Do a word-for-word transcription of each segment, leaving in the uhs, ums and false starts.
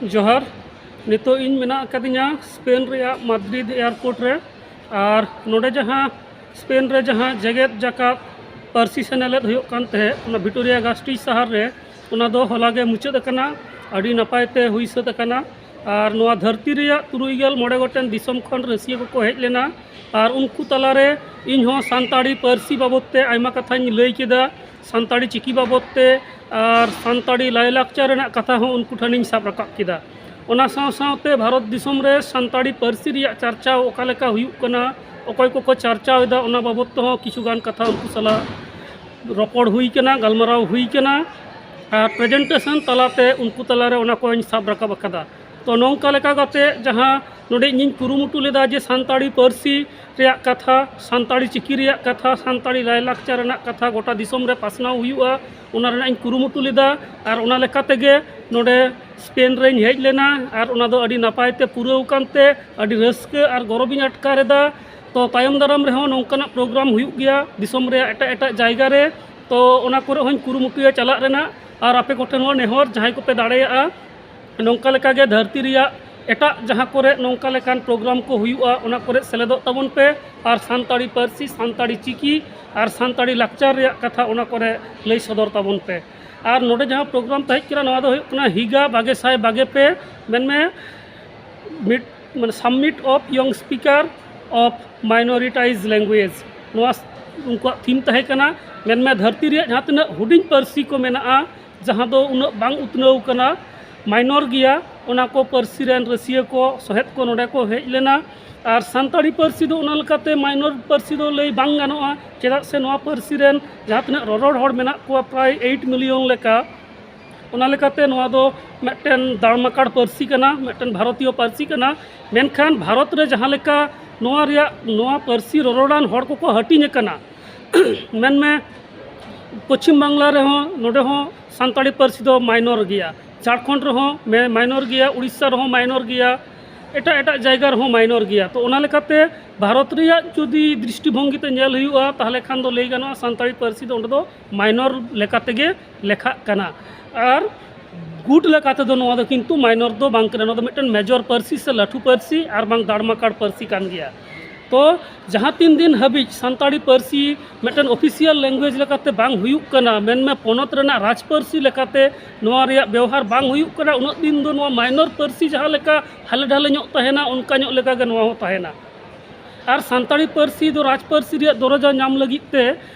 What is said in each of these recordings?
ᱡᱚᱦᱟᱨ᱾ ᱱᱤᱛᱚᱜ ᱤᱧ ᱢᱮᱱᱟᱜ ᱟᱠᱟᱫᱤᱧᱟ ᱥᱯᱮᱱ ᱨᱮᱭᱟᱜ ᱢᱟᱫᱽᱨᱤᱫ ᱮᱭᱟᱨᱯᱳᱨᱴ ᱨᱮ᱾ ᱟᱨ ᱱᱚᱰᱮ ᱡᱟᱦᱟᱸ ᱥᱯᱮᱱ ᱨᱮ ᱡᱟᱦᱟᱸ ᱡᱮᱜᱮᱛ ᱡᱟᱠᱟᱛ ᱯᱟᱹᱨᱥᱤ ᱥᱮᱱᱮᱞᱮᱫ ᱦᱩᱭᱩᱜ ᱠᱟᱱ ᱛᱟᱦᱮᱸᱫ, ᱚᱱᱟ ᱵᱷᱤᱴᱳᱨᱤᱭᱟ ᱜᱟᱥᱴᱤᱡᱽ ᱥᱟᱦᱟᱨ ᱨᱮ, ᱚᱱᱟ ᱫᱚ ᱦᱚᱞᱟ ᱜᱮ ᱢᱩᱪᱟᱹᱫ ᱟᱠᱟᱱᱟ᱾ ᱟᱹᱰᱤ ᱱᱟᱯᱟᱭ ᱛᱮ ᱦᱩᱭ ᱥᱟᱹᱛ ᱟᱠᱟᱱᱟ᱾ ᱟᱨ ᱱᱚᱣᱟ ᱫᱷᱟᱹᱨᱛᱤ ᱨᱮᱭᱟᱜ ᱛᱩᱨᱩᱭ ᱜᱮᱞ ᱢᱚᱬᱮ ᱜᱚᱴᱮᱱ ᱫᱤᱥᱚᱢ ᱠᱷᱚᱱ ᱨᱟᱹᱥᱤᱭᱟᱹ ᱠᱚᱠᱚ ᱦᱮᱡ ᱞᱮᱱᱟ᱾ ᱟᱨ ᱩᱱᱠᱩ ᱛᱟᱞᱟᱨᱮ ᱤᱧ ᱦᱚᱸ ᱥᱟᱱᱛᱟᱲᱤ ᱯᱟᱹᱨᱥᱤ ᱵᱟᱵᱚᱫ ᱛᱮ ᱟᱭᱢᱟ ᱠᱟᱛᱷᱟᱧ ᱞᱟᱹᱭ ᱠᱮᱫᱟ, ᱥᱟᱱᱛᱟᱲᱤ ᱪᱤᱠᱤ ᱵᱟᱵᱚᱫ ᱛᱮ ᱟᱨ ᱥᱟᱱᱛᱟᱲᱤ ᱞᱟᱭᱼᱞᱟᱠᱪᱟᱨ ᱨᱮᱱᱟᱜ ᱠᱟᱛᱷᱟ ᱦᱚᱸ ᱩᱱᱠᱩ ᱴᱷᱮᱱᱤᱧ ᱥᱟᱵ ᱨᱟᱠᱟᱵ ᱠᱮᱫᱟ᱾ ᱚᱱᱟ ᱥᱟᱶ ᱥᱟᱶᱛᱮ ᱵᱷᱟᱨᱚᱛ ᱫᱤᱥᱚᱢ ᱨᱮ ᱥᱟᱱᱛᱟᱲᱤ ᱯᱟᱹᱨᱥᱤ ᱨᱮᱭᱟᱜ ᱪᱟᱨᱪᱟᱣ ᱚᱠᱟ ᱞᱮᱠᱟ ᱦᱩᱭᱩᱜ ᱠᱟᱱᱟ, ᱚᱠᱚᱭ ᱠᱚᱠᱚ ᱪᱟᱨᱪᱟᱣ ᱮᱫᱟ, ᱚᱱᱟ ᱵᱟᱵᱚᱫ ᱛᱮᱦᱚᱸ ᱠᱤᱪᱷᱩ ᱜᱟᱱ ᱠᱟᱛᱷᱟ ᱩᱱᱠᱩ ᱥᱟᱞᱟᱜ ᱨᱚᱯᱚᱲ ᱦᱩᱭ ᱠᱟᱱᱟ, ᱜᱟᱞᱢᱟᱨᱟᱣ ᱦᱩᱭ ᱠᱟᱱᱟ᱾ ᱟᱨ ᱯᱨᱮᱡᱮᱱᱴᱮᱥᱚᱱ ᱛᱟᱞᱟᱛᱮ ᱩᱱᱠᱩ ᱛᱟᱞᱟᱨᱮ ᱚᱱᱟ ᱠᱚᱧ ᱥᱟᱵ ᱨᱟᱠᱟᱵ ᱟᱠᱟᱫᱟ᱾ ᱛᱚ, ᱱᱚᱝᱠᱟ ᱞᱮᱠᱟ ᱠᱟᱛᱮ ᱡᱟᱦᱟᱸ ᱱᱚᱰᱮ ᱤᱧᱤᱧ ᱠᱩᱨᱩᱢᱩᱴᱩ ᱞᱮᱫᱟ ᱡᱮ ᱥᱟᱱᱛᱟᱲᱤ ᱯᱟᱹᱨᱥᱤ ᱨᱮᱭᱟᱜ ᱠᱟᱛᱷᱟ, ᱥᱟᱱᱛᱟᱲᱤ ᱪᱤᱠᱤ ᱨᱮᱭᱟᱜ ᱠᱟᱛᱷᱟ, ᱥᱟᱱᱛᱟᱲᱤ ᱞᱟᱭᱼᱞᱟᱠᱪᱟᱨ ᱨᱮᱱᱟᱜ ᱠᱟᱛᱷᱟ ᱜᱚᱴᱟ ᱫᱤᱥᱚᱢ ᱨᱮ ᱯᱟᱥᱱᱟᱣ ᱦᱩᱭᱩᱜᱼᱟ, ᱚᱱᱟ ᱨᱮᱱᱟᱜ ᱤᱧ ᱠᱩᱨᱩᱢᱩᱴᱩ ᱞᱮᱫᱟ᱾ ᱟᱨ ᱚᱱᱟ ᱞᱮᱠᱟ ᱛᱮᱜᱮ ᱱᱚᱰᱮ ᱥᱯᱮᱱ ᱨᱮᱧ ᱦᱮᱡ ᱞᱮᱱᱟ᱾ ᱟᱨ ᱚᱱᱟ ᱫᱚ ᱟᱹᱰᱤ ᱱᱟᱯᱟᱭ ᱛᱮ ᱯᱩᱨᱟᱹᱣ ᱟᱠᱟᱱ ᱛᱮ ᱟᱹᱰᱤ ᱨᱟᱹᱥᱠᱟᱹ ᱟᱨ ᱜᱚᱨᱚᱵᱤᱧ ᱟᱴᱠᱟᱨ ᱮᱫᱟ᱾ ᱛᱚ, ᱛᱟᱭᱚᱢ ᱫᱟᱨᱟᱢ ᱨᱮᱦᱚᱸ ᱱᱚᱝᱠᱟᱱᱟᱜ ᱯᱨᱳᱜᱨᱟᱢ ᱦᱩᱭᱩᱜ ᱜᱮᱭᱟ ᱫᱤᱥᱚᱢ ᱨᱮᱭᱟᱜ ᱮᱴᱟᱜ ᱮᱴᱟᱜ ᱡᱟᱭᱜᱟ ᱨᱮ᱾ ᱛᱚ, ᱚᱱᱟ ᱠᱚᱨᱮ ᱦᱚᱸᱧ ᱠᱩᱨᱩᱢᱩᱴᱩᱭᱟ ᱪᱟᱞᱟᱜ ᱨᱮᱱᱟᱜ᱾ ᱟᱨ ᱟᱯᱮ ᱠᱚᱴᱷᱮᱱ ᱦᱚᱸ ᱱᱮᱦᱚᱨ, ᱡᱟᱦᱟᱸᱭ ᱠᱚᱯᱮ ᱫᱟᱲᱮᱭᱟᱜᱼᱟ, ᱱᱚᱝᱠᱟ ᱞᱮᱠᱟᱜᱮ ᱫᱷᱟᱹᱨᱛᱤ ᱨᱮᱭᱟᱜ ᱮᱴᱟᱜ ᱡᱟᱦᱟᱸ ᱠᱚᱨᱮ ᱱᱚᱝᱠᱟ ᱞᱮᱠᱟᱱ ᱯᱨᱳᱜᱨᱟᱢ ᱠᱚ ᱦᱩᱭᱩᱜᱼᱟ, ᱚᱱᱟ ᱠᱚᱨᱮ ᱥᱮᱞᱮᱫᱚᱜ ᱛᱟᱵᱚᱱ ᱯᱮ᱾ ᱟᱨ ᱥᱟᱱᱛᱟᱲᱤ ᱯᱟᱹᱨᱥᱤ, ᱥᱟᱱᱛᱟᱲᱤ ᱪᱤᱠᱤ ᱟᱨ ᱥᱟᱱᱛᱟᱲᱤ ᱞᱟᱠᱪᱟᱨ ᱨᱮᱭᱟᱜ ᱠᱟᱛᱷᱟ ᱚᱱᱟ ᱠᱚᱨᱮ ᱞᱟᱹᱭ ᱥᱚᱫᱚᱨ ᱛᱟᱵᱚᱱ ᱯᱮ᱾ ᱟᱨ ᱱᱚᱰᱮ ᱡᱟᱦᱟᱸ ᱯᱨᱳᱜᱨᱟᱢ ᱛᱟᱦᱮᱸ ᱠᱟᱱᱟ, ᱱᱚᱣᱟ ᱫᱚ ᱦᱩᱭᱩᱜ ᱠᱟᱱᱟ ᱦᱤᱜᱟ ᱵᱟᱜᱮ ᱥᱟᱭ ᱵᱟᱜᱮ ᱯᱮ, ᱢᱮᱱᱢᱮ ᱢᱤᱫ, ᱢᱟᱱᱮ, Summit of Young Speaker of Minoritized Language, ᱱᱚᱣᱟ ᱩᱱᱠᱩᱣᱟᱜ ᱛᱷᱤᱢ ᱛᱟᱦᱮᱸ ᱠᱟᱱᱟ᱾ ᱢᱮᱱᱢᱮ ᱫᱷᱟᱹᱨᱛᱤ ᱨᱮᱭᱟᱜ ᱡᱟᱦᱟᱸ ᱛᱤᱱᱟᱹᱜ ᱦᱩᱰᱤᱧ ᱯᱟᱹᱨᱥᱤ ᱠᱚ ᱢᱮᱱᱟᱜᱼᱟ, ᱡᱟᱦᱟᱸ ᱫᱚ ᱩᱱᱟᱹᱜ ᱵᱟᱝ ᱩᱛᱱᱟᱹᱣ ᱠᱟᱱᱟ, ᱢᱟᱭᱱᱚᱨ ᱜᱮᱭᱟ, ᱚᱱᱟ ᱠᱚ ᱯᱟᱹᱨᱥᱤ ᱨᱮᱱ ᱨᱟᱹᱥᱤᱭᱟᱹ ᱠᱚ, ᱥᱚᱦᱮᱫ ᱠᱚ ᱱᱚᱰᱮ ᱠᱚ ᱦᱮᱡ ᱞᱮᱱᱟ᱾ ᱟᱨ ᱥᱟᱱᱛᱟᱲᱤ ᱯᱟᱹᱨᱥᱤ ᱫᱚ ᱚᱱᱟ ᱞᱮᱠᱟᱛᱮ ᱢᱟᱭᱱᱚᱨ ᱯᱟᱹᱨᱥᱤ ᱫᱚ ᱞᱟᱹᱭ ᱵᱟᱝ ᱜᱟᱱᱚᱜᱼᱟ, ᱪᱮᱫᱟᱜ ᱥᱮ ᱱᱚᱣᱟ ᱯᱟᱹᱨᱥᱤ ᱨᱮᱱ ᱡᱟᱦᱟᱸ ᱛᱤᱱᱟᱹᱜ ᱨᱚᱨᱚᱲ ᱦᱚᱲ ᱢᱮᱱᱟᱜ ᱠᱚᱣᱟ, ᱯᱨᱟᱭ ᱮᱭᱤᱴ ᱢᱤᱞᱤᱭᱚᱱ ᱞᱮᱠᱟ᱾ ᱚᱱᱟ ᱞᱮᱠᱟᱛᱮ ᱱᱚᱣᱟ ᱫᱚ ᱢᱤᱫᱴᱮᱱ ᱫᱟᱲᱢᱟᱠᱟᱲ ᱯᱟᱹᱨᱥᱤ ᱠᱟᱱᱟ, ᱢᱤᱫᱴᱮᱱ ᱵᱷᱟᱨᱚᱛᱤᱭᱚ ᱯᱟᱹᱨᱥᱤ ᱠᱟᱱᱟ᱾ ᱢᱮᱱᱠᱷᱟᱱ ᱵᱷᱟᱨᱚᱛ ᱨᱮ ᱡᱟᱦᱟᱸ ᱞᱮᱠᱟ ᱱᱚᱣᱟ ᱨᱮᱭᱟᱜ, ᱱᱚᱣᱟ ᱯᱟᱹᱨᱥᱤ ᱨᱚᱨᱚᱲᱟᱱ ᱦᱚᱲ ᱠᱚᱠᱚ ᱦᱟᱹᱴᱤᱧ ᱟᱠᱟᱱᱟ, ᱢᱮᱱᱢᱮ ᱯᱚᱪᱷᱤᱢ ᱵᱟᱝᱞᱟ ᱨᱮᱦᱚᱸ, ᱱᱚᱰᱮ ᱦᱚᱸ ᱥᱟᱱᱛᱟᱲᱤ ᱯᱟᱹᱨᱥᱤ ᱫᱚ ᱢᱟᱭᱱᱚᱨ ᱜᱮᱭᱟ, ᱡᱷᱟᱲᱠᱷᱚᱸᱰ ᱨᱮᱦᱚᱸ ᱢᱮ-, ᱢᱟᱭᱱᱚᱨ ᱜᱮᱭᱟ, ᱩᱲᱤᱥᱥᱟ ᱨᱮᱦᱚᱸ ᱢᱟᱭᱱᱚᱨ ᱜᱮᱭᱟ, ᱮᱴᱟᱜ ᱮᱴᱟᱜ ᱡᱟᱭᱜᱟ ᱨᱮᱦᱚᱸ ᱢᱟᱭᱱᱚᱨ ᱜᱮᱭᱟ᱾ ᱛᱚ, ᱚᱱᱟ ᱞᱮᱠᱟᱛᱮ ᱵᱷᱟᱨᱚᱛ ᱨᱮᱭᱟᱜ ᱡᱩᱫᱤ ᱫᱨᱤᱥᱴᱤᱵᱷᱚᱝᱜᱤ ᱛᱮ ᱧᱮᱞ ᱦᱩᱭᱩᱜᱼᱟ, ᱛᱟᱦᱚᱞᱮ ᱠᱷᱟᱱ ᱫᱚ ᱞᱟᱹᱭ ᱜᱟᱱᱚᱜᱼᱟ ᱥᱟᱱᱛᱟᱲᱤ ᱯᱟᱹᱨᱥᱤ ᱫᱚ ᱚᱸᱰᱮ ᱫᱚ ᱢᱟᱭᱱᱚᱨ ᱞᱮᱠᱟ ᱛᱮᱜᱮ ᱞᱮᱠᱷᱟᱜ ᱠᱟᱱᱟ᱾ ᱟᱨ ᱜᱩᱴ ᱞᱮᱠᱟ ᱛᱮᱫᱚ ᱱᱚᱣᱟ ᱫᱚ ᱠᱤᱱᱛᱩ ᱢᱟᱭᱱᱚᱨ ᱫᱚ ᱵᱟᱝ ᱠᱟᱱᱟ᱾ ᱱᱚᱣᱟ ᱫᱚ ᱢᱤᱫᱴᱮᱱ ᱢᱮᱡᱚᱨ ᱯᱟᱹᱨᱥᱤ ᱥᱮ ᱞᱟᱹᱴᱷᱩ ᱯᱟᱹᱨᱥᱤ ᱟᱨ ᱵᱟᱝ ᱫᱟᱲᱢᱟᱠᱟᱲ ᱯᱟᱹᱨᱥᱤ ᱠᱟᱱ ᱜᱮᱭᱟ᱾ ᱛᱚ ᱡᱟᱦᱟᱸ ᱛᱤᱱ ᱫᱤᱱ ᱦᱟᱹᱵᱤᱡ ᱥᱟᱱᱛᱟᱲᱤ ᱯᱟᱹᱨᱥᱤ ᱢᱤᱫᱴᱮᱱ ᱚᱯᱷᱤᱥᱤᱭᱟᱞ ᱞᱮᱝᱜᱩᱭᱮᱡᱽ ᱞᱮᱠᱟᱛᱮ ᱵᱟᱝ ᱦᱩᱭᱩᱜ ᱠᱟᱱᱟ, ᱢᱮᱱᱢᱮ ᱯᱚᱱᱚᱛ ᱨᱮᱱᱟᱜ ᱨᱟᱡᱽ ᱯᱟᱹᱨᱥᱤ ᱞᱮᱠᱟᱛᱮ ᱱᱚᱣᱟ ᱨᱮᱭᱟᱜ ᱵᱮᱣᱦᱟᱨ ᱵᱟᱝ ᱦᱩᱭᱩᱜ ᱠᱟᱱᱟ, ᱩᱱᱟᱹᱜ ᱫᱤᱱ ᱫᱚ ᱱᱚᱣᱟ ᱢᱟᱭᱱᱚᱨ ᱯᱟᱹᱨᱥᱤ ᱡᱟᱦᱟᱸ ᱞᱮᱠᱟ ᱦᱟᱞᱮ ᱰᱷᱟᱞᱮ ᱧᱚᱜ ᱛᱟᱦᱮᱱᱟ, ᱚᱱᱠᱟ ᱧᱚᱜ ᱞᱮᱠᱟ ᱜᱮ ᱱᱚᱣᱟ ᱦᱚᱸ ᱛᱟᱦᱮᱱᱟ᱾ ᱟᱨ ᱥᱟᱱᱛᱟᱲᱤ ᱯᱟᱹᱨᱥᱤ ᱫᱚ ᱨᱟᱡᱽ ᱯᱟᱹᱨᱥᱤ ᱨᱮᱭᱟᱜ ᱫᱚᱨᱚᱡᱟ ᱧᱟᱢ ᱞᱟᱹᱜᱤᱫ ᱛᱮ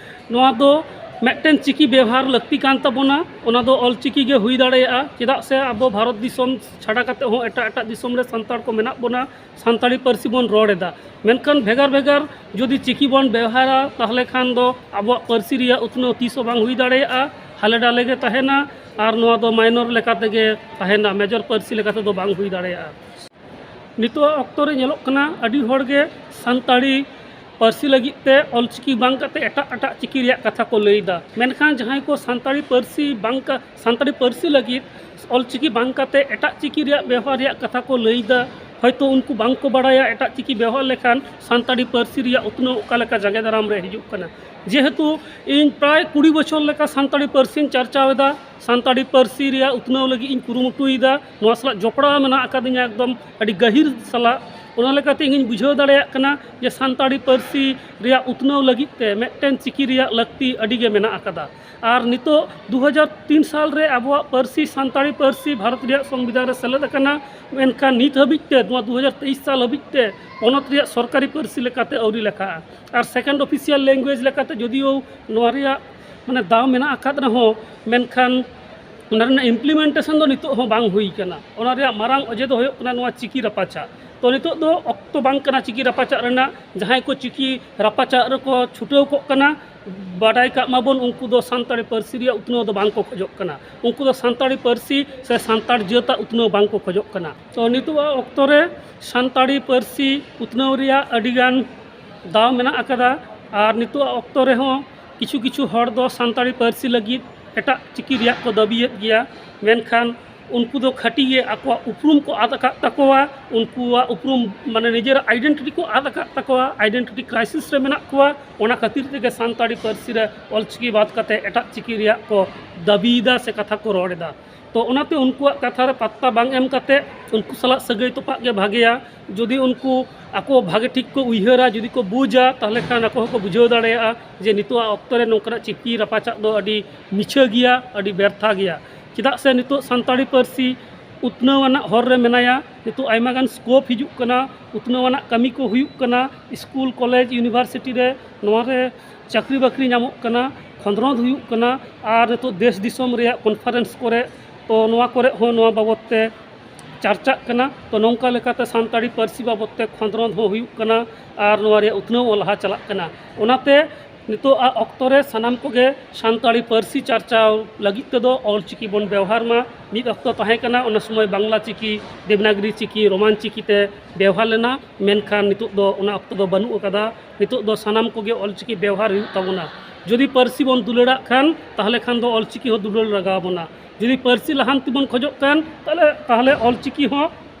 ᱱᱚᱣᱟ ᱫᱚ ᱢᱤᱫᱴᱮᱱ ᱪᱤᱠᱤ ᱵᱮᱣᱦᱟᱨ ᱞᱟᱹᱠᱛᱤ ᱠᱟᱱ ᱛᱟᱵᱚᱱᱟ᱾ ᱚᱱᱟ ᱫᱚ ᱚᱞ ᱪᱤᱠᱤ ᱜᱮ ᱦᱩᱭ ᱫᱟᱲᱮᱭᱟᱜᱼᱟ, ᱪᱮᱫᱟᱜ ᱥᱮ ᱟᱵᱚ ᱵᱷᱟᱨᱚᱛ ᱫᱤᱥᱚᱢ ᱪᱷᱟᱰᱟ ᱠᱟᱛᱮ ᱦᱚᱸ ᱮᱴᱟᱜ ᱮᱴᱟᱜ ᱫᱤᱥᱚᱢ ᱨᱮ ᱥᱟᱱᱛᱟᱲ ᱠᱚ ᱢᱮᱱᱟᱜ ᱵᱚᱱᱟ, ᱥᱟᱱᱛᱟᱲᱤ ᱯᱟᱹᱨᱥᱤ ᱵᱚᱱ ᱨᱚᱲ ᱮᱫᱟ᱾ ᱢᱮᱱᱠᱷᱟᱱ ᱵᱷᱮᱜᱟᱨ ᱵᱷᱮᱜᱟᱨ ᱡᱩᱫᱤ ᱪᱤᱠᱤ ᱵᱚᱱ ᱵᱮᱣᱦᱟᱨᱟ, ᱛᱟᱦᱚᱞᱮ ᱠᱷᱟᱱ ᱫᱚ ᱟᱵᱚᱣᱟᱜ ᱯᱟᱹᱨᱥᱤ ᱨᱮᱭᱟᱜ ᱩᱛᱱᱟᱹᱣ ᱛᱤᱥ ᱦᱚᱸ ᱵᱟᱝ ᱦᱩᱭ ᱫᱟᱲᱮᱭᱟᱜᱼᱟ, ᱦᱟᱞᱮ ᱰᱟᱞᱮ ᱜᱮ ᱛᱟᱦᱮᱱᱟ᱾ ᱟᱨ ᱱᱚᱣᱟ ᱫᱚ ᱢᱟᱭᱱᱚᱨ ᱞᱮᱠᱟ ᱛᱮᱜᱮ ᱛᱟᱦᱮᱱᱟ, ᱢᱮᱡᱚᱨ ᱯᱟᱹᱨᱥᱤ ᱞᱮᱠᱟ ᱛᱮᱫᱚ ᱵᱟᱝ ᱦᱩᱭ ᱫᱟᱲᱮᱭᱟᱜᱼᱟ᱾ ᱱᱤᱛᱚᱜ ᱚᱠᱛᱚ ᱨᱮ ᱧᱮᱞᱚᱜ ᱠᱟᱱᱟ, ᱟᱹᱰᱤ ᱦᱚᱲ ᱜᱮ ᱥᱟᱱᱛᱟᱲᱤ ᱯᱟᱹᱨᱥᱤ ᱞᱟᱹᱜᱤᱫ ᱛᱮ ᱚᱞᱪᱤᱠᱤ ᱵᱟᱝ ᱠᱟᱛᱮ ᱮᱴᱟᱜ ᱮᱴᱟᱜ ᱪᱤᱠᱤ ᱨᱮᱭᱟᱜ ᱠᱟᱛᱷᱟ ᱠᱚ ᱞᱟᱹᱭ ᱮᱫᱟ᱾ ᱢᱮᱱᱠᱷᱟᱱ ᱡᱟᱦᱟᱸᱭ ᱠᱚ ᱥᱟᱱᱛᱟᱲᱤ ᱯᱟᱹᱨᱥᱤ ᱵᱟᱝ ᱠᱟ-, ᱥᱟᱱᱛᱟᱲᱤ ᱯᱟᱹᱨᱥᱤ ᱞᱟᱹᱜᱤᱫ ᱚᱞᱪᱤᱠᱤ ᱵᱟᱝ ᱠᱟᱛᱮ ᱮᱴᱟᱜ ᱪᱤᱠᱤ ᱨᱮᱭᱟᱜ ᱵᱮᱣᱦᱟᱨ ᱨᱮᱭᱟᱜ ᱠᱟᱛᱷᱟ ᱠᱚ ᱞᱟᱹᱭ ᱮᱫᱟ, ᱦᱚᱭᱛᱳ ᱩᱱᱠᱩ ᱵᱟᱝ ᱠᱚ ᱵᱟᱲᱟᱭᱟ ᱮᱴᱟᱜ ᱪᱤᱠᱤ ᱵᱮᱣᱦᱟᱨ ᱞᱮᱠᱷᱟᱱ ᱥᱟᱱᱛᱟᱲᱤ ᱯᱟᱹᱨᱥᱤ ᱨᱮᱭᱟᱜ ᱩᱛᱱᱟᱹᱣ ᱚᱠᱟ ᱞᱮᱠᱟ ᱡᱟᱸᱜᱮ ᱫᱟᱨᱟᱢ ᱨᱮ ᱦᱤᱡᱩᱜ ᱠᱟᱱᱟ᱾ ᱡᱮᱦᱮᱛᱩ ᱤᱧ ᱯᱨᱟᱭ ᱠᱩᱲᱤ ᱵᱚᱪᱷᱚᱨ ᱞᱮᱠᱟ ᱥᱟᱱᱛᱟᱲᱤ ᱯᱟᱹᱨᱥᱤᱧ ᱪᱟᱨᱪᱟᱣ ᱮᱫᱟ, ᱥᱟᱱᱛᱟᱲᱤ ᱯᱟᱹᱨᱥᱤ ᱨᱮᱭᱟᱜ ᱩᱛᱱᱟᱹᱣ ᱞᱟᱹᱜᱤᱫ ᱤᱧ ᱠᱩᱨᱩᱢᱩᱴᱩᱭᱮᱫᱟ, ᱱᱚᱣᱟ ᱥᱟᱞᱟᱜ ᱡᱚᱯᱲᱟᱣ ᱢᱮᱱᱟᱜ ᱟᱠᱟᱫᱤᱧᱟ ᱮᱠᱫᱚᱢ ᱟᱹᱰᱤ ᱜᱟᱹᱦᱤᱨ ᱥᱟᱞᱟᱜ᱾ ᱚᱱᱟ ᱞᱮᱠᱟᱛᱮ ᱤᱧᱤᱧ ᱵᱩᱡᱷᱟᱹᱣ ᱫᱟᱲᱮᱭᱟᱜ ᱠᱟᱱᱟ ᱡᱮ ᱥᱟᱱᱛᱟᱲᱤ ᱯᱟᱹᱨᱥᱤ ᱨᱮᱭᱟᱜ ᱩᱛᱱᱟᱹᱣ ᱞᱟᱹᱜᱤᱫ ᱛᱮ ᱢᱤᱫᱴᱮᱱ ᱪᱤᱠᱤ ᱨᱮᱭᱟᱜ ᱞᱟᱹᱠᱛᱤ ᱟᱹᱰᱤ ᱜᱮ ᱢᱮᱱᱟᱜ ᱟᱠᱟᱫᱟ᱾ ᱟᱨ ᱱᱤᱛᱚᱜ ᱫᱩ ᱦᱟᱡᱟᱨ ᱛᱤᱱ ᱥᱟᱞ ᱨᱮ ᱟᱵᱚᱣᱟᱜ ᱯᱟᱹᱨᱥᱤ, ᱥᱟᱱᱛᱟᱲᱤ ᱯᱟᱹᱨᱥᱤ ᱵᱷᱟᱨᱚᱛ ᱨᱮᱭᱟᱜ ᱥᱚᱝᱵᱤᱫᱷᱟᱱ ᱨᱮ ᱥᱮᱞᱮᱫ ᱟᱠᱟᱱᱟ, ᱢᱮᱱᱠᱷᱟᱱ ᱱᱤᱛ ᱦᱟᱹᱵᱤᱡ ᱛᱮ, ᱱᱚᱣᱟ ᱫᱩ ᱦᱟᱡᱟᱨ ᱛᱮᱭᱤᱥ ᱥᱟᱞ ᱦᱟᱹᱵᱤᱡ ᱛᱮ ᱯᱚᱱᱚᱛ ᱨᱮᱭᱟᱜ ᱥᱚᱨᱠᱟᱨᱤ ᱯᱟᱹᱨᱥᱤ ᱞᱮᱠᱟᱛᱮ ᱟᱹᱣᱨᱤ ᱞᱮᱠᱷᱟᱜᱼᱟ᱾ ᱟᱨ ᱥᱮᱠᱮᱱᱰ ᱚᱯᱷᱤᱥᱤᱭᱟᱞ ᱞᱮᱝᱜᱩᱭᱮᱡᱽ ᱞᱮᱠᱟᱛᱮ ᱡᱩᱫᱤᱭᱳ ᱱᱚᱣᱟ ᱨᱮᱭᱟᱜ ᱢᱟᱱᱮ ᱫᱟᱣ ᱢᱮᱱᱟᱜ ᱟᱠᱟᱫ ᱨᱮᱦᱚᱸ, ᱢᱮᱱᱠᱷᱟᱱ ᱚᱱᱟ ᱨᱮᱱᱟᱜ ᱤᱢᱯᱞᱤᱢᱮᱱᱴᱮᱥᱚᱱ ᱫᱚ ᱱᱤᱛᱚᱜ ᱦᱚᱸ ᱵᱟᱝ ᱦᱩᱭ ᱠᱟᱱᱟ᱾ ᱚᱱᱟ ᱨᱮᱭᱟᱜ ᱢᱟᱨᱟᱝ ᱚᱡᱮ ᱫᱚ ᱦᱩᱭᱩᱜ ᱠᱟᱱᱟ ᱱᱚᱣᱟ ᱪᱤᱠᱤ ᱨᱟᱯᱟᱪᱟᱜ᱾ ᱛᱚ ᱱᱤᱛᱚᱜ ᱫᱚ ᱚᱠᱛᱚ ᱵᱟᱝ ᱠᱟᱱᱟ ᱪᱤᱠᱤ ᱨᱟᱯᱟᱪᱟᱜ ᱨᱮᱱᱟᱜ᱾ ᱡᱟᱦᱟᱸᱭ ᱠᱚ ᱪᱤᱠᱤ ᱨᱟᱯᱟᱪᱟᱜ ᱨᱮᱠᱚ ᱪᱷᱩᱴᱟᱹᱣ ᱠᱚᱜ ᱠᱟᱱᱟ, ᱵᱟᱰᱟᱭ ᱠᱟᱜ ᱢᱟᱵᱚᱱ, ᱩᱱᱠᱩ ᱫᱚ ᱥᱟᱱᱛᱟᱲᱤ ᱯᱟᱹᱨᱥᱤ ᱨᱮᱭᱟᱜ ᱩᱛᱱᱟᱹᱣ ᱫᱚ ᱵᱟᱝ ᱠᱚ ᱠᱷᱚᱡᱚᱜ ᱠᱟᱱᱟ᱾ ᱩᱱᱠᱩ ᱫᱚ ᱥᱟᱱᱛᱟᱲᱤ ᱯᱟᱹᱨᱥᱤ ᱥᱮ ᱥᱟᱱᱛᱟᱲ ᱡᱟᱹᱛᱟᱜ ᱩᱛᱱᱟᱹᱣ ᱵᱟᱝ ᱠᱚ ᱠᱷᱚᱡᱚᱜ ᱠᱟᱱᱟ᱾ ᱛᱚ ᱱᱤᱛᱚᱜ ᱚᱠᱛᱚ ᱨᱮ ᱥᱟᱱᱛᱟᱲᱤ ᱯᱟᱹᱨᱥᱤ ᱩᱛᱱᱟᱹᱣ ᱨᱮᱭᱟᱜ ᱟᱹᱰᱤᱜᱟᱱ ᱫᱟᱣ ᱢᱮᱱᱟᱜ ᱟᱠᱟᱫᱟ᱾ ᱟᱨ ᱱᱤᱛᱚᱜ ᱚᱠᱛᱚ ᱨᱮᱦᱚᱸ ᱠᱤᱪᱷᱩ ᱠᱤᱪᱷᱩ ᱦᱚᱲ ᱫᱚ ᱥᱟᱱᱛᱟᱲᱤ ᱯᱟᱹᱨᱥᱤ ᱞᱟᱹᱜᱤᱫ ᱮᱴᱟᱜ ᱪᱤᱠᱤ ᱨᱮᱭᱟᱜ ᱠᱚ ᱫᱟᱹᱵᱤᱭᱮᱫ ᱜᱮᱭᱟ, ᱢᱮᱱᱠᱷᱟᱱ ᱩᱱᱠᱩ ᱫᱚ ᱠᱷᱟᱹᱴᱤ ᱜᱮ ᱟᱠᱚᱣᱟᱜ ᱩᱯᱨᱩᱢ ᱠᱚ ᱟᱫ ᱟᱠᱟᱫ ᱛᱟᱠᱚᱣᱟ, ᱩᱱᱠᱩᱣᱟᱜ ᱩᱯᱨᱩᱢ ᱢᱟᱱᱮ ᱱᱤᱡᱮᱨᱟᱜ ᱟᱭᱰᱮᱱᱴᱤᱴᱤ ᱠᱚ ᱟᱫ ᱟᱠᱟᱫ ᱛᱟᱠᱚᱣᱟ, ᱟᱭᱰᱮᱱᱴᱤᱴᱤ ᱠᱨᱟᱭᱥᱤᱥ ᱨᱮ ᱢᱮᱱᱟᱜ ᱠᱚᱣᱟ᱾ ᱚᱱᱟ ᱠᱷᱟᱹᱛᱤᱨ ᱛᱮᱜᱮ ᱥᱟᱱᱛᱟᱲᱤ ᱯᱟᱹᱨᱥᱤ ᱨᱮ ᱚᱞᱪᱤᱠᱤ ᱵᱟᱫ ᱠᱟᱛᱮ ᱮᱴᱟᱜ ᱪᱤᱠᱤ ᱨᱮᱭᱟᱜ ᱠᱚ ᱫᱟᱹᱵᱤᱭᱮᱫᱟ ᱥᱮ ᱠᱟᱛᱷᱟ ᱠᱚ ᱨᱚᱲ ᱮᱫᱟ᱾ ᱛᱚ ᱚᱱᱟᱛᱮ ᱩᱱᱠᱩᱣᱟᱜ ᱠᱟᱛᱷᱟ ᱨᱮ ᱯᱟᱛᱛᱟ ᱵᱟᱝ ᱮᱢ ᱠᱟᱛᱮ ᱩᱱᱠᱩ ᱥᱟᱞᱟᱜ ᱥᱟᱹᱜᱟᱹᱭ ᱛᱚᱯᱟᱜ ᱜᱮ ᱵᱷᱟᱜᱮᱭᱟ᱾ ᱡᱩᱫᱤ ᱩᱱᱠᱩ ᱟᱠᱚ ᱵᱷᱟᱜᱮ ᱴᱷᱤᱠ ᱠᱚ ᱩᱭᱦᱟᱹᱨᱟ, ᱡᱩᱫᱤ ᱠᱚ ᱵᱩᱡᱟ, ᱛᱟᱦᱚᱞᱮ ᱠᱷᱟᱱ ᱟᱠᱚ ᱦᱚᱸᱠᱚ ᱵᱩᱡᱷᱟᱹᱣ ᱫᱟᱲᱮᱭᱟᱜᱼᱟ ᱡᱮ ᱱᱤᱛᱚᱜ ᱚᱠᱛᱚ ᱨᱮ ᱱᱚᱝᱠᱟᱱᱟᱜ ᱪᱤᱠᱤ ᱨᱟᱯᱟᱪᱟᱜ ᱫᱚ ᱟᱹᱰᱤ ᱢᱤᱪᱷᱟᱹ ᱜᱮᱭᱟ, ᱟᱹᱰᱤ ᱵᱮᱨᱛᱷᱟ ᱜᱮᱭᱟ᱾ ᱪᱮᱫᱟᱜ ᱥᱮ ᱱᱤᱛᱚᱜ ᱥᱟᱱᱛᱟᱲᱤ ᱯᱟᱹᱨᱥᱤ ᱩᱛᱱᱟᱹᱣ ᱟᱱᱟᱜ ᱦᱚᱨ ᱨᱮ ᱢᱮᱱᱟᱭᱟ, ᱱᱤᱛᱚᱜ ᱟᱭᱢᱟ ᱜᱟᱱ ᱥᱠᱳᱯ ᱦᱤᱡᱩᱜ ᱠᱟᱱᱟ, ᱩᱛᱱᱟᱹᱣ ᱟᱱᱟᱜ ᱠᱟᱹᱢᱤ ᱠᱚ ᱦᱩᱭᱩᱜ ᱠᱟᱱᱟ, ᱥᱠᱩᱞ, ᱠᱚᱞᱮᱡᱽ, ᱤᱭᱩᱱᱤᱵᱷᱟᱨᱥᱤᱴᱤ ᱨᱮ ᱱᱚᱣᱟ ᱨᱮ ᱪᱟᱹᱠᱨᱤ ᱵᱟᱹᱠᱨᱤ ᱧᱟᱢᱚᱜ ᱠᱟᱱᱟ, ᱠᱷᱚᱸᱫᱽᱨᱚᱸᱫ ᱦᱩᱭᱩᱜ ᱠᱟᱱᱟ, ᱟᱨ ᱱᱤᱛᱚᱜ ᱫᱮᱥ ᱫᱤᱥᱚᱢ ᱨᱮᱭᱟᱜ ᱠᱚᱱᱯᱷᱟᱨᱮᱱᱥ ᱠᱚᱨᱮ, ᱛᱚ ᱱᱚᱣᱟ ᱠᱚᱨᱮ ᱦᱚᱸ ᱱᱚᱣᱟ ᱵᱟᱵᱚᱫ ᱛᱮ ᱪᱟᱨᱪᱟᱜ ᱠᱟᱱᱟ᱾ ᱛᱚ ᱱᱚᱝᱠᱟ ᱞᱮᱠᱟᱛᱮ ᱥᱟᱱᱛᱟᱲᱤ ᱯᱟᱹᱨᱥᱤ ᱵᱟᱵᱚᱫ ᱛᱮ ᱠᱷᱚᱸᱫᱽᱨᱚᱸᱫ ᱦᱚᱸ ᱦᱩᱭᱩᱜ ᱠᱟᱱᱟ ᱟᱨ ᱱᱚᱣᱟ ᱨᱮᱭᱟᱜ ᱩᱛᱱᱟᱹᱣ ᱦᱚᱸ ᱞᱟᱦᱟ ᱪᱟᱞᱟᱜ ᱠᱟᱱᱟ᱾ ᱚᱱᱟᱛᱮ ᱱᱤᱛᱚᱜ ᱟᱜ ᱚᱠᱛᱚ ᱨᱮ ᱥᱟᱱᱟᱢ ᱠᱚᱜᱮ ᱥᱟᱱᱛᱟᱲᱤ ᱯᱟᱹᱨᱥᱤ ᱪᱟᱨᱪᱟᱣ ᱞᱟᱹᱜᱤᱫ ᱛᱮᱫᱚ ᱚᱞᱪᱤᱠᱤ ᱵᱚᱱ ᱵᱮᱣᱦᱟᱨ ᱢᱟ᱾ ᱢᱤᱫ ᱚᱠᱛᱚ ᱛᱟᱦᱮᱸ ᱠᱟᱱᱟ, ᱚᱱᱟ ᱥᱚᱢᱚᱭ ᱵᱟᱝᱞᱟ ᱪᱤᱠᱤ, ᱫᱮᱵᱽᱱᱟᱜᱽᱨᱤ ᱪᱤᱠᱤ, ᱨᱳᱢᱟᱱ ᱪᱤᱠᱤ ᱛᱮ ᱵᱮᱣᱦᱟᱨ ᱞᱮᱱᱟ, ᱢᱮᱱᱠᱷᱟᱱ ᱱᱤᱛᱚᱜ ᱫᱚ ᱚᱱᱟ ᱚᱠᱛᱚ ᱫᱚ ᱵᱟᱹᱱᱩᱜ ᱟᱠᱟᱫᱟ᱾ ᱱᱤᱛᱚᱜ ᱫᱚ ᱥᱟᱱᱟᱢ ᱠᱚᱜᱮ ᱚᱞᱪᱤᱠᱤ ᱵᱮᱣᱦᱟᱨ ᱦᱩᱭᱩᱜ ᱛᱟᱵᱚᱱᱟ᱾ ᱡᱩᱫᱤ ᱯᱟᱹᱨᱥᱤ ᱵᱚᱱ ᱫᱩᱞᱟᱹᱲᱟᱜ ᱠᱷᱟᱱ, ᱛᱟᱦᱚᱞᱮ ᱠᱷᱟᱱ ᱫᱚ ᱚᱞᱪᱤᱠᱤ ᱦᱚᱸ ᱫᱩᱞᱟᱹᱲ ᱞᱟᱜᱟᱣ ᱵᱚᱱᱟ᱾ ᱡᱩᱫᱤ ᱯᱟᱹᱨᱥᱤ ᱞᱟᱦᱟᱱᱛᱤ ᱵᱚᱱ ᱠᱷᱚᱡᱚᱜ ᱠᱷᱟᱱ, ᱛᱟᱦᱚᱞᱮ, ᱛᱟᱦᱚᱞᱮ ᱚᱞᱪᱤᱠᱤ ᱦᱚᱸ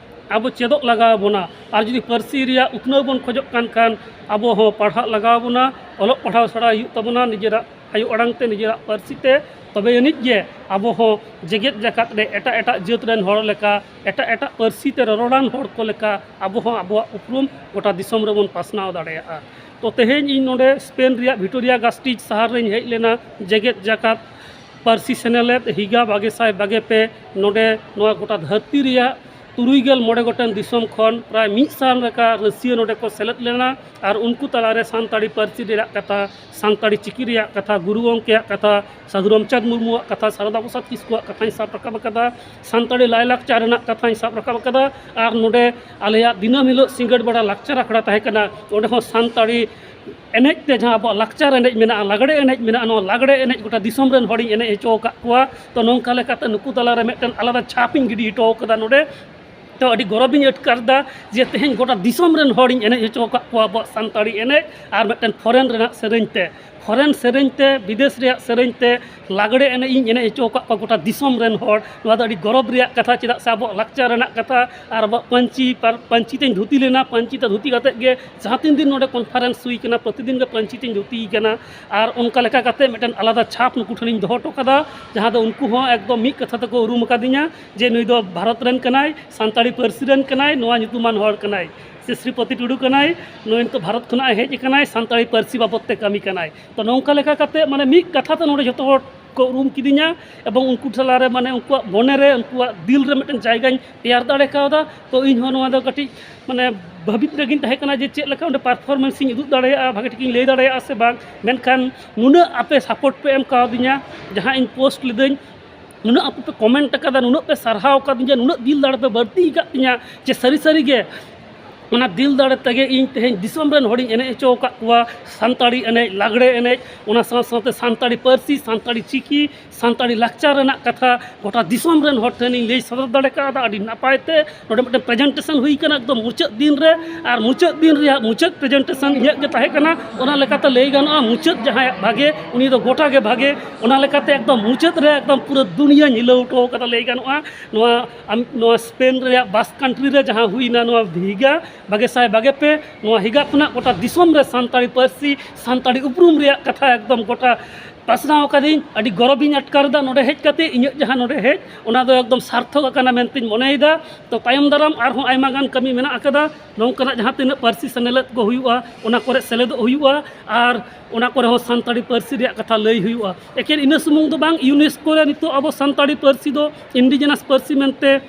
ᱟᱵᱚ ᱪᱮᱫᱚᱜ ᱞᱟᱜᱟᱣ ᱵᱚᱱᱟ᱾ ᱟᱨ ᱡᱩᱫᱤ ᱯᱟᱹᱨᱥᱤ ᱨᱮᱭᱟᱜ ᱩᱛᱱᱟᱹᱣ ᱵᱚᱱ ᱠᱷᱚᱡᱚᱜ ᱠᱟᱱ ᱠᱷᱟᱱ, ᱟᱵᱚ ᱦᱚᱸ ᱯᱟᱲᱦᱟᱜ ᱞᱟᱜᱟᱣ ᱵᱚᱱᱟ, ᱚᱞᱚᱜ ᱯᱟᱲᱦᱟᱣ ᱥᱮᱬᱟᱭ ᱦᱩᱭᱩᱜ ᱛᱟᱵᱚᱱᱟ ᱱᱤᱡᱮᱨᱟᱜ ᱟᱭᱳ ᱟᱲᱟᱝ ᱛᱮ, ᱱᱤᱡᱮᱨᱟᱜ ᱯᱟᱹᱨᱥᱤ ᱛᱮ᱾ ᱛᱚᱵᱮ ᱟᱹᱱᱤᱡ ᱜᱮ ᱟᱵᱚ ᱦᱚᱸ ᱡᱮᱜᱮᱛ ᱡᱟᱠᱟᱛ ᱨᱮ ᱮᱴᱟᱜ ᱮᱴᱟᱜ ᱡᱟᱹᱛ ᱨᱮᱱ ᱦᱚᱲ ᱞᱮᱠᱟ, ᱮᱴᱟᱜ ᱮᱴᱟᱜ ᱯᱟᱹᱨᱥᱤ ᱛᱮ ᱨᱚᱨᱚᱲᱟᱱ ᱦᱚᱲ ᱠᱚ ᱞᱮᱠᱟ ᱟᱵᱚ ᱦᱚᱸ ᱟᱵᱚᱣᱟᱜ ᱩᱯᱨᱩᱢ ᱜᱚᱴᱟ ᱫᱤᱥᱚᱢ ᱨᱮᱵᱚᱱ ᱯᱟᱥᱱᱟᱣ ᱫᱟᱲᱮᱭᱟᱜᱼᱟ᱾ ᱛᱚ ᱛᱮᱦᱮᱧ ᱤᱧ ᱱᱚᱰᱮ ᱥᱯᱮᱱ ᱨᱮᱭᱟᱜ ᱵᱷᱤᱴᱳᱨᱤᱭᱟ ᱜᱟᱥᱴᱤᱡᱽ ᱥᱟᱦᱟᱨ ᱨᱮᱧ ᱦᱮᱡ ᱞᱮᱱᱟ᱾ ᱡᱮᱜᱮᱛ ᱡᱟᱠᱟᱛ ᱯᱟᱹᱨᱥᱤ ᱥᱮᱱᱮᱞᱮᱫ ᱦᱤᱜᱟ ᱵᱟᱜᱮ ᱥᱟᱭ ᱵᱟᱜᱮ ᱯᱮ, ᱱᱚᱰᱮ ᱱᱚᱣᱟ ᱜᱚᱴᱟ ᱫᱷᱟᱹᱨᱛᱤ ᱨᱮᱭᱟᱜ ᱛᱩᱨᱩᱭ ᱜᱮᱞ ᱢᱚᱬᱮ ᱜᱚᱴᱮᱱ ᱫᱤᱥᱚᱢ ᱠᱷᱚᱱ ᱯᱨᱟᱭ ᱢᱤᱫ ᱥᱟᱭ ᱞᱮᱠᱟ ᱨᱟᱹᱥᱤᱭᱟᱹ ᱱᱚᱰᱮ ᱠᱚ ᱥᱮᱞᱮᱫ ᱞᱮᱱᱟ᱾ ᱟᱨ ᱩᱱᱠᱩ ᱛᱟᱞᱟᱨᱮ ᱥᱟᱱᱛᱟᱲᱤ ᱯᱟᱹᱨᱥᱤ ᱨᱮᱭᱟᱜ ᱠᱟᱛᱷᱟ, ᱥᱟᱱᱛᱟᱲᱤ ᱪᱤᱠᱤ ᱨᱮᱭᱟᱜ ᱠᱟᱛᱷᱟ, ᱜᱩᱨᱩ ᱜᱚᱢᱠᱮᱭᱟᱜ ᱠᱟᱛᱷᱟ, ᱥᱟᱹᱫᱷᱩ ᱨᱟᱢᱪᱟᱸᱫᱽ ᱢᱩᱨᱢᱩᱣᱟᱜ ᱠᱟᱛᱷᱟ, ᱥᱟᱨᱚᱫᱟ ᱯᱨᱚᱥᱟᱫᱽ ᱠᱤᱥᱠᱩᱣᱟᱜ ᱠᱟᱛᱷᱟᱧ ᱥᱟᱵ ᱨᱟᱠᱟᱵ ᱟᱠᱟᱫᱟ, ᱥᱟᱱᱛᱟᱲᱤ ᱞᱟᱭᱼᱞᱟᱠᱪᱟᱨ ᱨᱮᱱᱟᱜ ᱠᱟᱛᱷᱟᱧ ᱥᱟᱵ ᱨᱟᱠᱟᱵ ᱟᱠᱟᱫᱟ᱾ ᱟᱨ ᱱᱚᱰᱮ ᱟᱞᱮᱭᱟᱜ ᱫᱤᱱᱟᱹᱢ ᱦᱤᱞᱳᱜ ᱥᱤᱸᱜᱟᱹᱲ ᱵᱮᱲᱟ ᱞᱟᱠᱪᱟᱨ ᱟᱠᱷᱲᱟ ᱛᱟᱦᱮᱸ ᱠᱟᱱᱟ, ᱚᱸᱰᱮ ᱦᱚᱸ ᱥᱟᱱᱛᱟᱲᱤ ᱮᱱᱮᱡ ᱛᱮ ᱡᱟᱦᱟᱸ ᱟᱵᱚᱣᱟᱜ ᱞᱟᱠᱪᱟᱨ ᱮᱱᱮᱡ ᱢᱮᱱᱟᱜᱼᱟ, ᱞᱟᱜᱽᱲᱮ ᱮᱱᱮᱡ ᱢᱮᱱᱟᱜᱼᱟ, ᱱᱚᱣᱟ ᱞᱟᱜᱽᱲᱮ ᱮᱱᱮᱡ ᱜᱚᱴᱟ ᱫᱤᱥᱚᱢ ᱨᱮᱱ ᱦᱚᱲᱤᱧ ᱮᱱᱮᱡ ᱦᱚᱪᱚ ᱟᱠᱟᱫ ᱠᱚᱣᱟ᱾ ᱛᱚ ᱱᱚᱝᱠᱟ ᱞᱮᱠᱟᱛᱮ ᱱᱩᱠᱩ ᱛᱟᱞᱟᱨᱮ ᱢᱤᱫᱴᱮᱱ ᱟᱞᱟᱫᱟ ᱪᱷᱟᱯ ᱤᱧ ᱜᱤᱰᱤ ᱦᱚᱴᱚ ᱟᱠᱟᱫᱟ ᱱᱚᱰᱮ᱾ ᱛᱚ ᱟᱹᱰᱤ ᱜᱚᱨᱚᱵᱤᱧ ᱟᱴᱠᱟᱨ ᱮᱫᱟ ᱡᱮ ᱛᱮᱦᱮᱧ ᱜᱚᱴᱟ ᱫᱤᱥᱚᱢ ᱨᱮᱱ ᱦᱚᱲᱤᱧ ᱮᱱᱮᱡ ᱦᱚᱪᱚ ᱟᱠᱟᱫ ᱠᱚᱣᱟ ᱟᱵᱚᱣᱟᱜ ᱥᱟᱱᱛᱟᱲᱤ ᱮᱱᱮᱡ ᱟᱨ ᱢᱤᱫᱴᱮᱱ ᱯᱷᱚᱨᱮᱱ ᱨᱮᱱᱟᱜ ᱥᱮᱨᱮᱧ ᱛᱮ᱾ ᱯᱷᱚᱨᱮᱱ ᱥᱮᱨᱮᱧ ᱛᱮ, ᱵᱤᱫᱮᱥ ᱨᱮᱭᱟᱜ ᱥᱮᱨᱮᱧ ᱛᱮ ᱞᱟᱜᱽᱲᱮ ᱮᱱᱮᱡ ᱤᱧ ᱮᱱᱮᱡ ᱦᱚᱪᱚ ᱟᱠᱟᱫ ᱠᱚᱣᱟ ᱜᱚᱴᱟ ᱫᱤᱥᱚᱢ ᱨᱮᱱ ᱦᱚᱲ᱾ ᱱᱚᱣᱟ ᱫᱚ ᱟᱹᱰᱤ ᱜᱚᱨᱚᱵᱽ ᱨᱮᱭᱟᱜ ᱠᱟᱛᱷᱟ, ᱪᱮᱫᱟᱜ ᱥᱮ ᱟᱵᱚᱣᱟᱜ ᱞᱟᱠᱪᱟᱨ ᱨᱮᱱᱟᱜ ᱠᱟᱛᱷᱟ᱾ ᱟᱨ ᱟᱵᱚᱣᱟᱜ ᱯᱟᱹᱧᱪᱤ ᱯᱟᱨ- ᱯᱟᱹᱧᱪᱤ ᱛᱮᱧ ᱫᱷᱩᱛᱤ ᱞᱮᱱᱟ, ᱯᱟᱹᱧᱪᱤ ᱛᱮ ᱫᱷᱩᱛᱤ ᱠᱟᱛᱮᱫ ᱜᱮ ᱡᱟᱦᱟᱸ ᱛᱤᱱ ᱫᱤᱱ ᱱᱚᱰᱮ ᱠᱚᱱᱯᱷᱟᱨᱮᱱᱥ ᱦᱩᱭ ᱠᱟᱱᱟ, ᱯᱨᱚᱛᱤᱫᱤᱱ ᱜᱮ ᱯᱟᱹᱧᱪᱤ ᱛᱮᱧ ᱫᱷᱩᱛᱤᱭ ᱠᱟᱱᱟ᱾ ᱟᱨ ᱚᱱᱠᱟ ᱞᱮᱠᱟ ᱠᱟᱛᱮᱫ ᱢᱤᱫᱴᱮᱱ ᱟᱞᱟᱫᱟ ᱪᱷᱟᱯ ᱱᱩᱠᱩ ᱴᱷᱮᱱᱤᱧ ᱫᱚᱦᱚ ᱦᱚᱴᱚ ᱠᱟᱫᱟ, ᱡᱟᱦᱟᱸ ᱫᱚ ᱩᱱᱠᱩ ᱦᱚᱸ ᱮᱠᱫᱚᱢ ᱢᱤᱫ ᱠᱟᱛᱷᱟ ᱛᱮᱠᱚ ᱩᱨᱩᱢ ᱟᱠᱟᱫᱤᱧᱟ ᱡᱮ ᱱᱩᱭ ᱫᱚ ᱵᱷᱟᱨᱚᱛ ᱨᱮᱱ ᱠᱟᱱᱟᱭ, ᱥᱟᱱᱛᱟᱲᱤ ᱯᱟᱹᱨᱥᱤ ᱨᱮᱱ ᱠᱟᱱᱟᱭ, ᱱᱚᱣᱟ ᱧᱩᱛᱩᱢᱟᱱ ᱦᱚᱲ ᱠᱟᱱᱟᱭ᱾ ᱥᱮ ᱥᱨᱤᱯᱚᱛᱤ ᱴᱩᱰᱩ ᱠᱟᱱᱟᱭ, ᱱᱩᱭ ᱱᱤᱛᱚᱜ ᱵᱷᱟᱨᱚᱛ ᱠᱷᱚᱱᱟᱜ ᱮ ᱦᱮᱡ ᱟᱠᱟᱱᱟᱭ, ᱥᱟᱱᱛᱟᱲᱤ ᱯᱟᱹᱨᱥᱤ ᱵᱟᱵᱚᱫ ᱛᱮ ᱠᱟᱹᱢᱤ ᱠᱟᱱᱟᱭ᱾ ᱛᱚ, ᱱᱚᱝᱠᱟ ᱞᱮᱠᱟ ᱠᱟᱛᱮ, ᱢᱟᱱᱮ, ᱢᱤᱫ ᱠᱟᱛᱷᱟ ᱛᱮ ᱱᱚᱰᱮ ᱡᱚᱛᱚ ᱦᱚᱲ ᱠᱚ ᱩᱨᱩᱢ ᱠᱤᱫᱤᱧᱟ, ᱮᱵᱚᱝ ᱩᱱᱠᱩ ᱛᱟᱞᱟᱨᱮ, ᱢᱟᱱᱮ, ᱩᱱᱠᱩᱣᱟᱜ ᱢᱚᱱᱮ ᱨᱮ, ᱩᱱᱠᱩᱣᱟᱜ ᱫᱤᱞ ᱨᱮ ᱢᱤᱫᱴᱮᱱ ᱡᱟᱭᱜᱟᱧ ᱛᱮᱭᱟᱨ ᱫᱟᱲᱮ ᱠᱟᱣᱫᱟ᱾ ᱛᱚ, ᱤᱧ ᱦᱚᱸ ᱱᱚᱣᱟ ᱫᱚ ᱠᱟᱹᱴᱤᱡ, ᱢᱟᱱᱮ, ᱵᱷᱟᱹᱵᱤᱛ ᱨᱮᱜᱤᱧ ᱛᱟᱦᱮᱸ ᱠᱟᱱᱟ ᱡᱮ ᱪᱮᱫ ᱞᱮᱠᱟ ᱚᱸᱰᱮ ᱯᱟᱨᱯᱷᱚᱨᱢᱮᱱᱥ ᱤᱧ ᱩᱫᱩᱜ ᱫᱟᱲᱮᱭᱟᱜᱼᱟ, ᱵᱷᱟᱜᱮ ᱴᱷᱤᱠᱤᱧ ᱞᱟᱹᱭ ᱫᱟᱲᱮᱭᱟᱜᱼᱟ ᱥᱮ ᱵᱟᱝ᱾ ᱢᱮᱱᱠᱷᱟᱱ ᱱᱩᱱᱟᱹᱜ ᱟᱯᱮ ᱥᱟᱯᱳᱨᱴ ᱯᱮ ᱮᱢ ᱠᱟᱣᱫᱤᱧᱟ, ᱡᱟᱦᱟᱸ ᱤᱧ ᱯᱳᱥᱴ ᱞᱤᱫᱟᱹᱧ, ᱱᱩᱱᱟᱹᱜ ᱟᱯᱮ ᱯᱮ ᱠᱚᱢᱮᱱᱴ ᱟᱠᱟᱫᱟ, ᱱᱩᱱᱟᱹᱜ ᱯᱮ ᱥᱟᱨᱦᱟᱣ ᱟᱠᱟᱫᱤᱧᱟ, ᱱᱩᱱᱟᱹᱜ ᱫᱤᱞ ᱫᱟᱲᱮ ᱯᱮ ᱵᱟᱹᱲᱛᱤ ᱟᱠᱟᱫ ᱛᱤᱧᱟ, ᱡᱮ ᱥᱟᱹᱨᱤ ᱥᱟᱹᱨᱤ ᱜᱮ ᱚᱱᱟ ᱫᱤᱞ ᱫᱟᱲᱮ ᱛᱮᱜᱮ ᱤᱧ ᱛᱮᱦᱮᱧ ᱫᱤᱥᱚᱢ ᱨᱮᱱ ᱦᱚᱲᱤᱧ ᱮᱱᱮᱡ ᱦᱚᱪᱚ ᱟᱠᱟᱫ ᱠᱚᱣᱟ᱾ ᱥᱟᱱᱛᱟᱲᱤ ᱮᱱᱮᱡ, ᱞᱟᱜᱽᱲᱮ ᱮᱱᱮᱡ, ᱚᱱᱟ ᱥᱟᱶ ᱥᱟᱶᱛᱮ ᱥᱟᱱᱛᱟᱲᱤ ᱯᱟᱹᱨᱥᱤ, ᱥᱟᱱᱛᱟᱲᱤ ᱪᱤᱠᱤ, ᱥᱟᱱᱛᱟᱲᱤ ᱞᱟᱠᱪᱟᱨ ᱨᱮᱱᱟᱜ ᱠᱟᱛᱷᱟ ᱜᱚᱴᱟ ᱫᱤᱥᱚᱢ ᱨᱮᱱ ᱦᱚᱲ ᱴᱷᱮᱱᱤᱧ ᱞᱟᱹᱭ ᱥᱚᱫᱚᱨ ᱫᱟᱲᱮ ᱠᱟᱣᱫᱟ ᱟᱹᱰᱤ ᱱᱟᱯᱟᱭ ᱛᱮ᱾ ᱱᱚᱰᱮ ᱢᱤᱫᱴᱮᱱ ᱯᱨᱮᱡᱮᱱᱴᱮᱥᱚᱱ ᱦᱩᱭ ᱠᱟᱱᱟ ᱮᱠᱫᱚᱢ ᱢᱩᱪᱟᱹᱫ ᱫᱤᱱ ᱨᱮ, ᱟᱨ ᱢᱩᱪᱟᱹᱫ ᱫᱤᱱ ᱨᱮᱭᱟᱜ ᱢᱩᱪᱟᱹᱫ ᱯᱨᱮᱡᱮᱱᱴᱮᱥᱚᱱ ᱤᱧᱟᱹᱜ ᱜᱮ ᱛᱟᱦᱮᱸ ᱠᱟᱱᱟ᱾ ᱚᱱᱟ ᱞᱮᱠᱟᱛᱮ ᱞᱟᱹᱭ ᱜᱟᱱᱚᱜᱼᱟ, ᱢᱩᱪᱟᱹᱫ ᱡᱟᱦᱟᱸᱭᱟᱜ ᱵᱷᱟᱜᱮ, ᱩᱱᱤ ᱫᱚ ᱜᱚᱴᱟ ᱜᱮ ᱵᱷᱟᱜᱮ᱾ ᱚᱱᱟ ᱞᱮᱠᱟᱛᱮ ᱮᱠᱫᱚᱢ ᱢᱩᱪᱟᱹᱫ ᱨᱮ ᱮᱠᱫᱚᱢ ᱯᱩᱨᱟᱹ ᱫᱩᱱᱤᱭᱟᱹᱧ ᱦᱤᱞᱟᱹᱣ ᱦᱚᱴᱚ ᱠᱟᱫᱟ ᱞᱟᱹᱭ ᱜᱟᱱᱚᱜᱼᱟ᱾ ᱱᱚᱣᱟ ᱟᱢ-, ᱱᱚᱣᱟ ᱥᱯᱮᱱ ᱨᱮᱭᱟᱜ ᱵᱟᱥᱠ ᱠᱟᱱᱴᱨᱤ ᱨᱮ ᱡᱟᱦᱟᱸ ᱦᱩᱭᱱᱟ ᱱᱚᱣᱟ ᱵᱷᱤᱜᱟ ᱵᱟᱜᱮ ᱥᱟᱭ ᱵᱟᱜᱮ ᱯᱮ, ᱱᱚᱣᱟ ᱦᱤᱜᱟ ᱠᱷᱚᱱᱟᱜ ᱜᱚᱴᱟ ᱫᱤᱥᱚᱢ ᱨᱮ ᱥᱟᱱᱛᱟᱲᱤ ᱯᱟᱹᱨᱥᱤ, ᱥᱟᱱᱛᱟᱲᱤ ᱩᱯᱨᱩᱢ ᱨᱮᱭᱟᱜ ᱠᱟᱛᱷᱟ ᱮᱠᱫᱚᱢ ᱜᱚᱴᱟ ᱯᱟᱥᱱᱟᱣ ᱟᱠᱟᱫᱟᱹᱧ᱾ ᱟᱹᱰᱤ ᱜᱚᱨᱚᱵᱤᱧ ᱟᱴᱠᱟᱨ ᱮᱫᱟ ᱱᱚᱰᱮ ᱦᱮᱡ ᱠᱟᱛᱮ, ᱤᱧᱟᱹᱜ ᱡᱟᱦᱟᱸ ᱱᱚᱰᱮ ᱦᱮᱡ, ᱚᱱᱟ ᱫᱚ ᱮᱠᱫᱚᱢ ᱥᱟᱨᱛᱷᱚᱠ ᱟᱠᱟᱱᱟ ᱢᱮᱱᱛᱮᱧ ᱢᱚᱱᱮᱭᱮᱫᱟ᱾ ᱛᱚ, ᱛᱟᱭᱚᱢ ᱫᱟᱨᱟᱢ ᱟᱨᱦᱚᱸ ᱟᱭᱢᱟ ᱜᱟᱱ ᱠᱟᱹᱢᱤ ᱢᱮᱱᱟᱜ ᱟᱠᱟᱫᱟ᱾ ᱱᱚᱝᱠᱟᱱᱟᱜ ᱡᱟᱦᱟᱸ ᱛᱤᱱᱟᱹᱜ ᱯᱟᱹᱨᱥᱤ ᱥᱮᱱᱮᱞᱮᱫ ᱠᱚ ᱦᱩᱭᱩᱜᱼᱟ, ᱚᱱᱟ ᱠᱚᱨᱮ ᱥᱮᱞᱮᱫᱚᱜ ᱦᱩᱭᱩᱜᱼᱟ, ᱟᱨ ᱚᱱᱟ ᱠᱚᱨᱮ ᱦᱚᱸ ᱥᱟᱱᱛᱟᱲᱤ ᱯᱟᱹᱨᱥᱤ ᱨᱮᱭᱟᱜ ᱠᱟᱛᱷᱟ ᱞᱟᱹᱭ ᱦᱩᱭᱩᱜᱼᱟ᱾ ᱮᱠᱮᱱ ᱤᱱᱟᱹ ᱥᱩᱢᱩᱝ ᱫᱚ ᱵᱟᱝ, ᱤᱭᱩᱱᱮᱥᱠᱳ ᱨᱮ ᱱᱤᱛᱚᱜ ᱟᱵᱚ ᱥᱟᱱᱛᱟᱲᱤ ᱯᱟᱹᱨᱥᱤ ᱫᱚ ᱤᱱᱰᱤᱡᱮᱱᱟᱥ ᱯᱟᱹᱨᱥᱤ ᱢᱮᱱᱛᱮ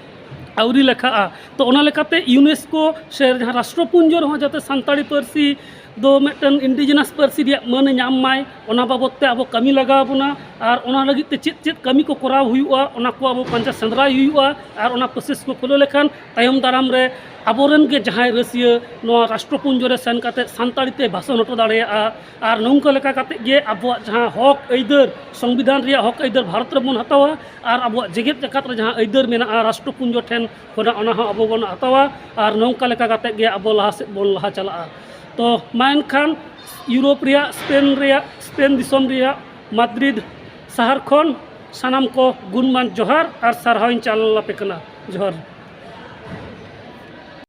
ᱟᱹᱣᱨᱤ ᱞᱮᱠᱷᱟᱜᱼᱟ᱾ ᱛᱚ, ᱚᱱᱟ ᱞᱮᱠᱟᱛᱮ ᱤᱭᱩᱱᱮᱥᱠᱳ ᱥᱮ ᱡᱟᱦᱟᱸ ᱨᱟᱥᱴᱨᱚᱯᱩᱧᱡᱚ ᱨᱮᱦᱚᱸ ᱡᱟᱛᱮ ᱥᱟᱱᱛᱟᱲᱤ ᱯᱟᱹᱨᱥᱤ ᱫᱚ ᱢᱤᱫᱴᱮᱱ ᱤᱱᱰᱤᱡᱮᱱᱟᱥ ᱯᱟᱹᱨᱥᱤ ᱨᱮᱭᱟᱜ ᱢᱟᱹᱱᱮ ᱧᱟᱢ ᱢᱟᱭ, ᱚᱱᱟ ᱵᱟᱵᱚᱫ ᱛᱮ ᱟᱵᱚ ᱠᱟᱹᱢᱤ ᱞᱟᱜᱟᱣ ᱵᱚᱱᱟ᱾ ᱟᱨ ᱚᱱᱟ ᱞᱟᱹᱜᱤᱫ ᱛᱮ ᱪᱮᱫ ᱪᱮᱫ ᱠᱟᱹᱢᱤ ᱠᱚ ᱠᱚᱨᱟᱣ ᱦᱩᱭᱩᱜᱼᱟ, ᱚᱱᱟ ᱠᱚ ᱟᱵᱚ ᱯᱟᱸᱡᱟ ᱥᱮᱸᱫᱽᱨᱟᱭ ᱦᱩᱭᱩᱜᱼᱟ᱾ ᱟᱨ ᱚᱱᱟ ᱯᱨᱚᱥᱮᱥ ᱠᱚ ᱠᱷᱩᱞᱟᱹᱣ ᱞᱮᱠᱷᱟᱱ ᱛᱟᱭᱚᱢ ᱫᱟᱨᱟᱢ ᱨᱮ ᱟᱵᱚᱨᱮᱱ ᱜᱮ ᱡᱟᱦᱟᱸᱭ ᱨᱟᱹᱥᱤᱭᱟᱹ ᱱᱚᱣᱟ ᱨᱟᱥᱴᱨᱚᱯᱩᱧᱡᱚ ᱨᱮ ᱥᱮᱱ ᱠᱟᱛᱮ ᱥᱟᱱᱛᱟᱲᱤ ᱛᱮ ᱵᱷᱟᱥᱚᱱ ᱦᱚᱴᱚ ᱫᱟᱲᱮᱭᱟᱜᱼᱟ᱾ ᱟᱨ ᱱᱚᱝᱠᱟ ᱞᱮᱠᱟ ᱠᱟᱛᱮ ᱜᱮ ᱟᱵᱚᱣᱟᱜ ᱡᱟᱦᱟᱸ ᱦᱚᱠ ᱟᱹᱭᱫᱟᱹᱨ, ᱥᱚᱝᱵᱤᱫᱷᱟᱱ ᱨᱮᱭᱟᱜ ᱦᱚᱠ ᱟᱹᱭᱫᱟᱹᱨ ᱵᱷᱟᱨᱚᱛ ᱨᱮᱵᱚᱱ ᱦᱟᱛᱟᱣᱟ ᱟᱨ ᱟᱵᱚᱣᱟᱜ ᱡᱮᱜᱮᱛ ᱡᱟᱠᱟᱛ ᱨᱮ ᱡᱟᱦᱟᱸ ᱟᱹᱭᱫᱟᱹᱨ ᱢᱮᱱᱟᱜᱼᱟ ᱨᱟᱥᱴᱨᱚᱯᱩᱧᱡᱚ ᱴᱷᱮᱱ ᱠᱷᱚᱱᱟᱜ, ᱚᱱᱟ ᱦᱚᱸ ᱟᱵᱚ ᱵᱚᱱ ᱦᱟᱛᱟᱣᱟ᱾ ᱟᱨ ᱱᱚᱝᱠᱟ ᱞᱮᱠᱟ ᱠᱟᱛᱮ ᱜᱮ ᱟᱵᱚ ᱞᱟᱦᱟ ᱥᱮᱫ ᱵᱚᱱ ᱞᱟᱦᱟ ᱪᱟᱞᱟᱜᱼᱟ᱾ ᱛᱚ ᱢᱟ ᱮᱱᱠᱷᱟᱱ ᱤᱭᱩᱨᱳᱯ ᱨᱮᱭᱟᱜ ᱥᱯᱮᱱ ᱨᱮᱭᱟᱜ ᱥᱯᱮᱱ ᱫᱤᱥᱚᱢ ᱨᱮᱭᱟᱜ ᱢᱟᱫᱽᱨᱤᱫ ᱥᱟᱦᱟᱨ ᱠᱷᱚᱱ ᱥᱟᱱᱟᱢ ᱠᱚ ᱜᱩᱱᱢᱟᱱ ᱡᱚᱦᱟᱨ ᱟᱨ ᱥᱟᱨᱦᱟᱣᱤᱧ ᱪᱟᱞ ᱟᱯᱮ ᱠᱟᱱᱟ᱾ ᱡᱚᱦᱟᱨ᱾